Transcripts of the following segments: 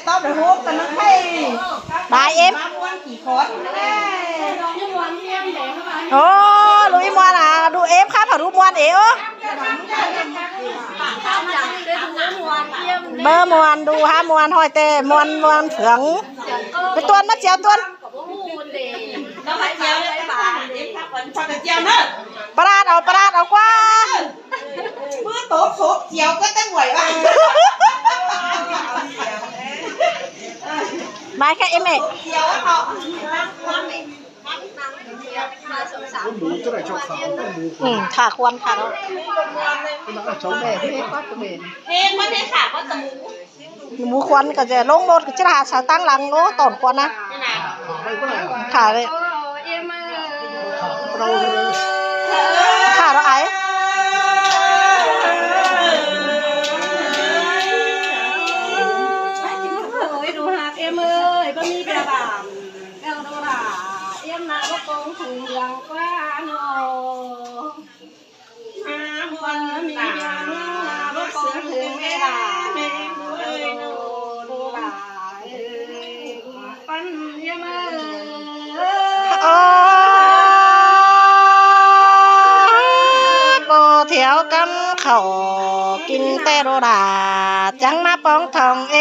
ຕອບໄດ້ໂຮມກັນນະໄພ ບາຍເອັມ ມາມ່ວນກີ່ຄົນແລ້ວ. ໂອ້ ລຸຍມ່ວນອະ ດູເອັມ ຂ້າພະດູມ່ວນເອ ໂອ້ ເບີມ່ວນ ດູຫາມ່ວນ ຫ້ອຍແຕ່ມ່ວນ ມ່ວນເຜືອງ ໄປຕວນມາຈຽວຕວນ ປະຫຼາດເອົາ ປະຫຼາດເອົາກວ່າ. ມືໂຕໂສກສຽວກໍຕະຫງວຍວ່າ ມາແຄ່ເອເມ ສຽວເນາະ. ອືມ ຂ້າຄວນຂ້າເນາະ ເພງມັນເດ້ຂ້າກໍຕະໝູ ໝູຄວັນກໍຈະລົງລົດກໍຈະຫາສາຕັ້ງຫຼັງ. ໂອ້ ຕອນຄວັນນະ ຂາເລີຍ ຂາເນາະໄອ ໂອ້ຍ ດູຮັກເອັມເອີຍ ບໍ່ມີເບຍບານ ແອວໂດລາ ເອັມນາບໍ່ກອງເຖິງເລື່ອງກວ່າເນາະ. ໂອ້ ບໍ່ຖຽວກຳເຂົ້າກິນແຕ່ໂດລາ ຈັ່ງມາປອງທ້ອງເອ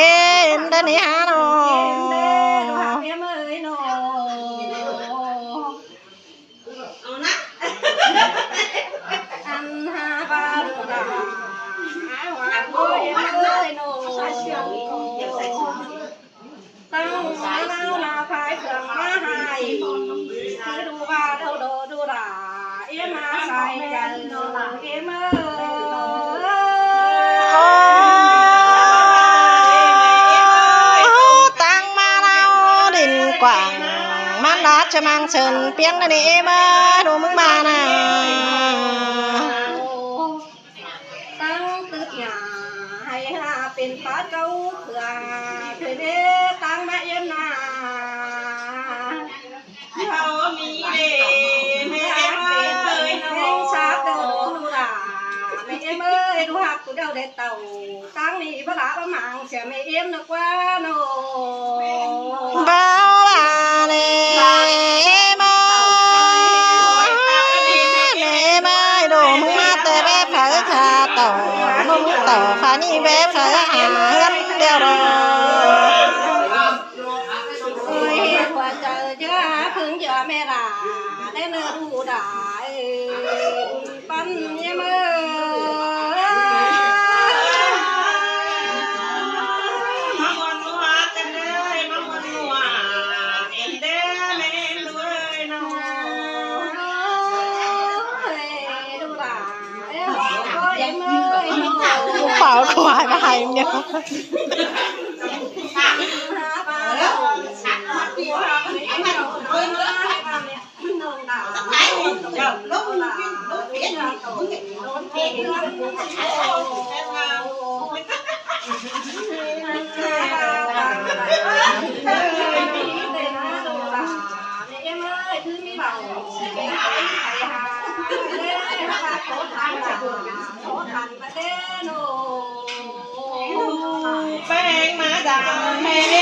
ງເດີນີ້ຫານ້ອງ. ເອົານະ ອັນຫາວ່າລູກຫຼານ ອາຍວ່າໂອ້ຍເອີຍໂນ ຕັ້ງມາລາວລາພາຍເຄື່ອງມາໃຫ້ ຄືດູວ່າເທົ່າໂດດູຫຼາ ເອມາໃສ່ໃຈເນາະເອມເອີຍ. ໂອ້ ຕັ້ງມາລາວດິນກວ້າງ ມັນລາຊະມັງເຊີນປຽງນະນີ້ເອມເອີຍ ດູມຶງມານະ ຕັ້ງຕຶກຫຍ້າໃຫ້ຫາເປັນປາເຈົ້າເພື່ອເທີເດ ຕັ້ງມາເອມນາ ເຮົາມີເດ ແມ່ເອີຍ ເປັນເອີຍເນາະ ເປັນຊາດເດີລູກຫຼານ ແມ່ເອີຍ ເອີຍ ລູກຮັກຜູ້ດຽວໄດ້ເຕົ້າ ຕັ້ງນີ້ບໍ່ລະບໍ່ໝາງເສຍແມ່ເອມນະກວ່າເນາະ ເບົາວ່າເນ ເອີຍ ແມ່ເອີຍ ໂດມມາແຕ່ແບບໃຜຂາເຕົ້າ ໂດມເຕົ້າຂານີ້ແບບໃຜຫາເຮືອນດຽວດອກ. ໂອ້ຍ ຫົວໃຈເຢີເພິ່ງເຢີແມ່ຫຼາແດ່ເນີລູກຫຼາເອີຍ ປັນເຍເມີ ມາມ່ວນມົວກັນເດີ ມາມ່ວນມົວເອັນເດີແມ່ເອີຍນ້ອງ. ເປົ່າຄວາຍມາໃຫ້ເນາະ. ແປ້ງມາດາມແມ່ເອີ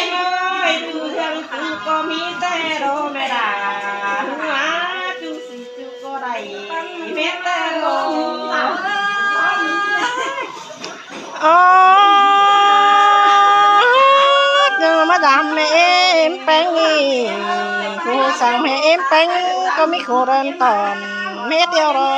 ຍ ຢູ່ເຮືອນກູກໍມີແຕ່ໂດແມ່ດາ ຫາຈູຊິຈູກໍໄດ້ແມ່ແຕ່ໂດ. ອໍ ມາດາມແມ່ເອັມແປ້ງນີ້ ຜູ້ສັ່ງແມ່ເອັມແປ້ງກໍມີໂຄເດີນຕອນແມ່ດຽວລໍ.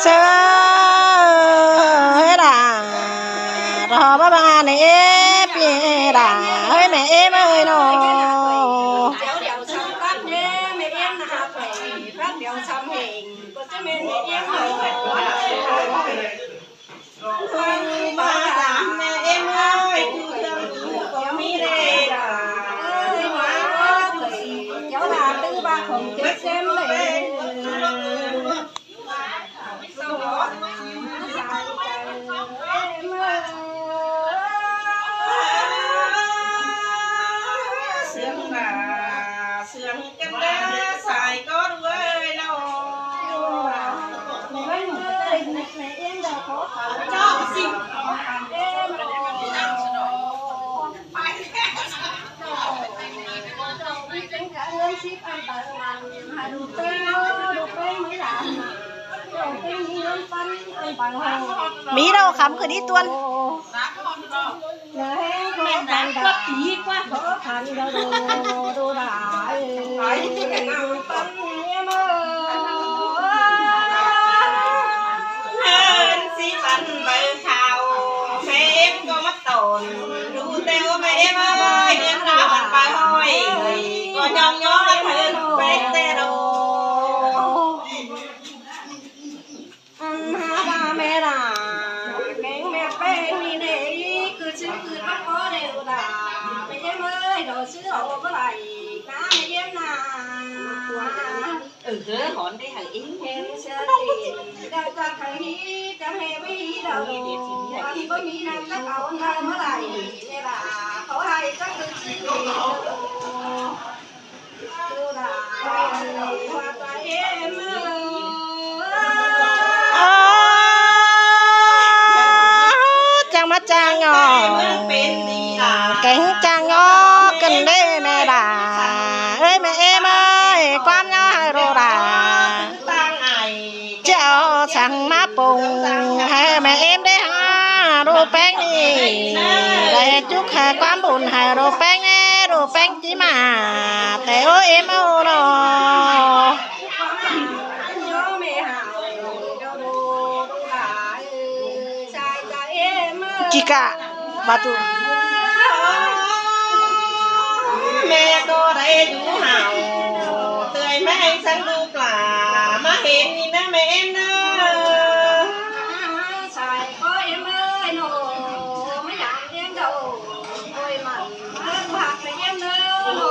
ເຊີເດດາ ລໍບາບາເນເອເປດາ ເອີຍແມ່ເອມເອີຍນ້ອງ. ມີດອກຄຳຄືນີ້ຕວນ ແມ່ນນາງກໍຕີກວ່າ ເພິ່ນຊິປັນໃບເຂົ້າ ແມ່ເອັມກໍມາຕ້ອນ ດູແຕ່ໂອແມ່ເອັມເອີຍ ເງິນລາວອັນປາຍຮ້ອຍ ກໍຍ້ອງຍ້ອນເພິ່ນແປກແຕ່ດອກ. ອັນຫາວ່າແມ່ລາ ແກງແມ່ແປ້ງນີ້ແດ່ ຄືຊື່ຄືມັນບໍ່ໄດ້ລາ ແມ່ເອັມເອີຍ ດອກຊື່ອອກບໍ່ໄດ້ນາ ແມ່ເອັມນາ ເອີ ເຮີ ຫອນໄດ້ຫາເອງ ແມ່ເຊື່ອຕີນ ດາວຈາກໄທ ຈາກແມ່ວິດອກ ອັນບໍ່ມີນຳກັບເອົານຳມາໄຫຼ ແມ່ລາ ເຂົາໃຫ້ຈັກຄືຊິ ໂອ້ ຈັ່ງມາຈ້າງອອກ ແກງຈ້າງອອກກັນເດ້ແມ່ດາ ເອີຍແມ່ເອັມເອີຍ ຄວາມຍາວໃຫ້ໂລດາ ເຈົ້າສັ່ງມາປຸງໃຫ້ແມ່ເອັມໄດ້ຫາ ໂລແປ້ງນີ້ ໄດ້ຈຸກໃຫ້ຄວາມບຸນໃຫ້ໂລແປ້ງແດ່ ໂລແປ້ງ ຊິມາແຕ່ໂອເອັມໂອເນາະ ກິກະ ບາຕຸ ແມ່ກໍໄດ້ຢູ່ເຮົາ ເຕືອຍແມ່ສັງລູກຫຼາ ມາເຫັນນີ້ນະແມ່ເອັມເດີ ສາຍກໍເອັມເອີຍໂນ ມາຢາມເອັມເດີ ໂອ້ຍ ມັນເອີຍ ຮັກແມ່ເອັມເດີໂນ.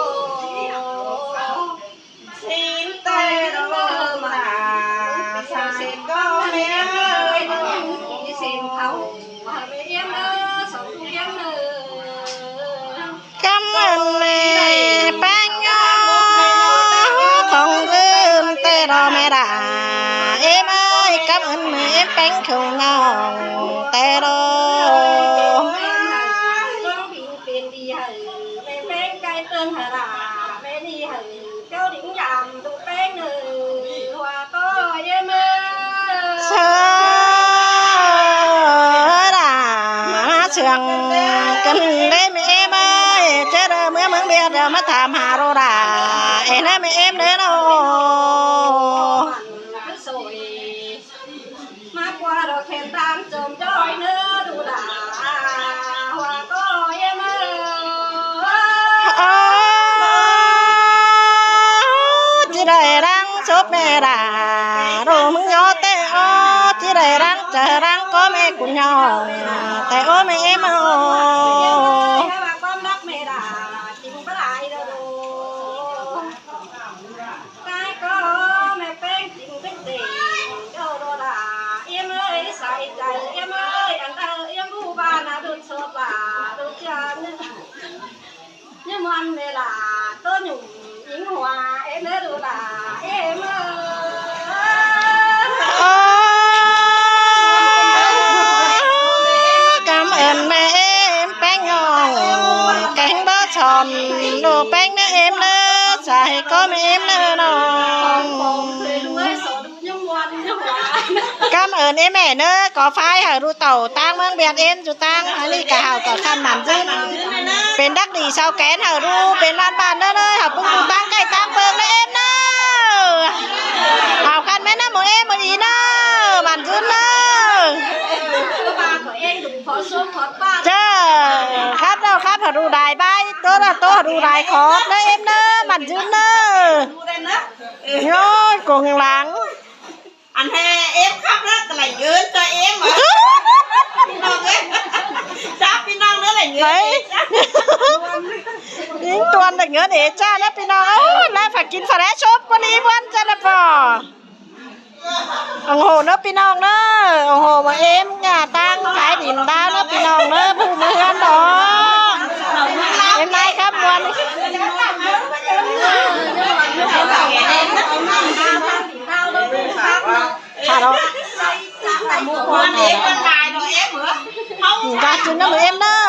ກຳເງິນແມ່ແປ້ງຍອ ຂອງອື່ນແຕ່ດອກແມ່ດາ ເອັມເອີຍ ກຳເງິນແມ່ແປ້ງຂອງນ້ອງແຕ່ດອກ. ເຊີດາ ມາເຊື່ອງກັນເດ້ແມ່ເອັມເອີຍ ເຈີເດີ ເມືອເມືອງວຽດ ມາຖາມຫາໂລດາ ເອີຍນະແມ່ເອັມເດີເນາະ. ມາກວ່າດອກແຄນຕານຈົມຈ້ອຍເນີດູຫຼາ ວ່າກໍເອັມເອີຍ ໂອ້ ຊິໄດ້ດັງສົບແມ່ດາ ໂດມຍອແຕ່ໂອ ຊິໄດ້ດັງຈະດັງກໍແມ່ກຸນຍອແຕ່ໂອແມ່ເອັມໂອ. ວ່າຄວາມຮັກແມ່ດາຈິງບໍ່ຫຼາຍເດີໂດ. ກາຍກໍແມ່ແປ້ງຈິງເປັນເຕັງເຈົ້າໂດລາ ເອັມເອີຍ ໃສ່ໃຈເອັມເອີຍ ອັນເອີຍ ເອັມຜູ້ບ້ານນະດຸດໂສດວ່າດຸດເຈື່ອນ ຍາມວັນເວລາໂຕຫຍຸ້ງຍິງຫົວ ເອັມເດີໂດລາ ເອັມເອີຍ ໂອ້ ກຳເອີ້ນແມ່ເອັມແປ້ງຍອງ ແກງບໍ່ຊອນ ໂດແປ້ງແມ່ເອັມເດີ ສາເຫດກໍແມ່ເອັມເດີນ້ອງ. ກຳເອີ້ນເອແມ່ເນີ ກໍຝາກໃຫ້ລູກເຕົ້າຕ່າງເມືອງບຽດເອັນຢູ່ຕ່າງ ອັນນີ້ກະເຮົາກໍຄັນໝັ້ນຍືນ ເປັນດັກດີຊາວແກນເຮົາດູ ເປັນບ້ານໆເດີ ເຮົາປຸກຢູ່ຕ່າງໃກ້ຕ່າງເມືອງເດີເອັມເດີ ເຮົາຄັນແມ່ນນຳໝູເອັມມື້ນີ້ເດີ ໝັ້ນຍືນເດີ ເຈົ້າ ຄັບເດີ ຄັບເຮົາດູຫຼາຍບາຍ ໂຕລະໂຕເຮົາດູຫຼາຍຂອບເດີເອັມເດີ ໝັ້ນຍືນເດີ ໂອ້ຍ ກົງຫຼັງ. ອັນແທ້ເອັມຄັບແລ້ວກະໄຫຼເງິນຈະເອັມ ພີ່ນ້ອງເອີຍ ຈ້າ ພີ່ນ້ອງເດີ ໄຫຼເງິນເອຈ້າ ຍິງຕວນໄຫຼເງິນເອຈ້ານະ ພີ່ນ້ອງເອີຍ ແລະຝາກກິນຝາກແລະຊົບກວ່ານີ້ບ່ອນຈະລະປໍ ໂອ້ໂຫເດີ ພີ່ນ້ອງເດີ ໂອ້ໂຫ ມາເອັມຫຍ້າຕາງຂາຍດິນດາວເດີ ພີ່ນ້ອງເດີ ຜູ້ມາເຮືອນດອກ ເອັມໄດ້ຄັບມ່ວນ ຂາດອອກ ການກິນນຳເອັມເດີ.